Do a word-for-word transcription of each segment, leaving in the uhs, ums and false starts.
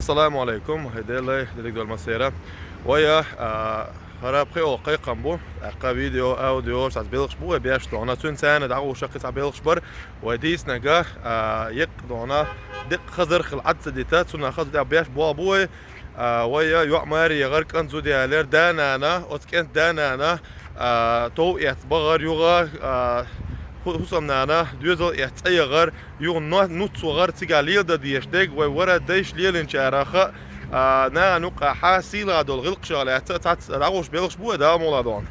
Ассаламу алейкум, хӀай Делай, дерриг дола массера. Вай, а, хӀара пхи о кхайкхам бу, тӀаккха видео, аудио, шац белхаш бу вай беш дона. Цуьнца царна дӀагӀуш кхин цхьа белхаш бар, вай дийснага, а, екъ дона, декъ хазар хила Ӏад ца дита, цунах хаза тӀехь беш бо бу вай, а, вай йоӀ маре яхар, кӀант зуда ялар, да-нана, оцу кӀант да-нана, а, тов эцна бахар юха, а, хӀу-, хӀусамнана доьзал эцна цӀа яхар, юха но-, нуц вахар, цигахь леладан дезаш дерг, вай вара дайша лелинчарах, а, нахана юккъехь сийлахь долу гӀиллакхашах лаьцна цхьацца дӀагӀуш белхаш бу вай, Дала мукъ лахь дона.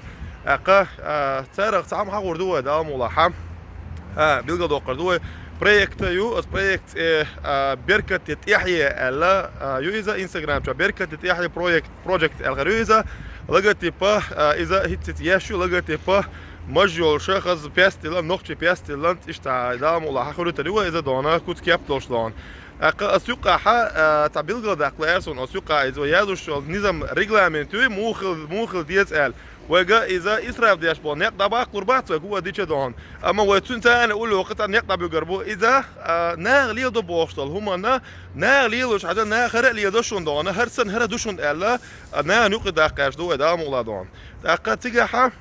ТӀаккха, а, царах цхьа хӀума хьахор ду вай, Дала мукъ лахь. А, билгалдоккхур ду вай. Проект ю, оцу проект цӀе, а, «Беркате тӀаьхье» аьлла, а, ю иза, Instagram чохь «Беркате тӀаьхье» проект, project аьлла хир ю иза. Логотип, а, иза хӀицца-хӀицца еш ю, логотип маж йолуш, хаза пестилан, нохчийн пестилан, иштта, Дала мукъ лахь, хьахуьлуьйтур ю вай иза дона, куц кеп долуш дона. ТӀаккха ас юккъехь, а, цхьа билгалдаккха лаьара суна, ас юккъехь иза вай язъеш йолу низам, регламент ю, муха хила, муха хила деза аьлла. Вайга иза исраф деш болу некъ дӀабаккхалур бац вай, гу а дича дона. Амма вай цуьнан царна уллохь кхин цхьа некъ дӀабуьгур бу. Иза, а, наха леладо бохуш долу хӀуманна, наха лелош хьажа, наха хӀара а леладо шуна дона, хӀара санна хӀара ду шуна аьлла, а, нахана юкъа даккха аьлла ду вай, Дала мукъ лахь дона. ТӀаккха цигахь,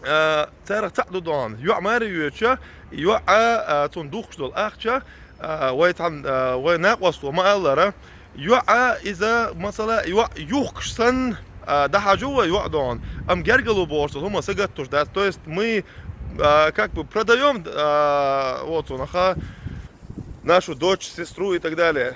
а, царах цхьаъ ду дона. ЙоӀ маре йоьдуш, йоӀа, а, цунна духкуш долу ахча, а, вай цхьана, а, вай накъосто ма-аллара, йоӀа иза, масала, йоӀ юхкуш санна, а, дӀахьажо вай йоӀ дона, амма гергарло бохуш долу хӀума сагатдеш дац. То есть мы, а, как бы продаём, а, вот цунах, нашу дочь, сестру и так далее.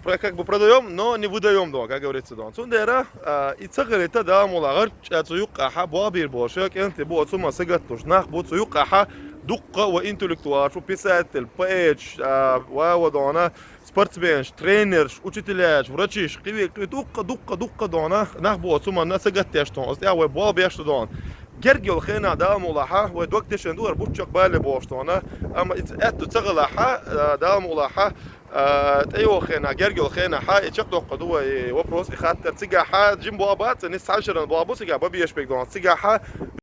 Про-, как бы продаём, но не выдаём дона, как говорится, дона. Цундела, а, и ца хилийта, Дала мукъ лахь, гӀарчӀа цу юккъехь болх бийр болуш кӀентий бу, оцу хӀуманна сагатдеш нах бу цу юккъехь, дуккха а вай интеллектуалаш бу, писатель, поэташ, а, ва, ва дона, спортсменаш, тренерш, учителяш, врачиш, кхин ве-, кхин дуккха, дуккха, дуккха дона нах бу оцу хӀуманна сагатдеш дона. Оцу тӀехь вай болх беш ду дона. Герга йолу хенахь, Дала мукъ лахь, вай дог тешна ду хӀара бутт чекхбале бохуш дона, амма иза аьтто ца хилахь, а, Дала мукъ лахь, а, тӀейогӀу хенахь, герга йолу хенахь, и чекхдоккхур ду вай, и вопрос, и хаттар. Цигахь жима болх бац, нисса цхьана шарна болх бу цигахь, бан безаш берг дона. Цигахь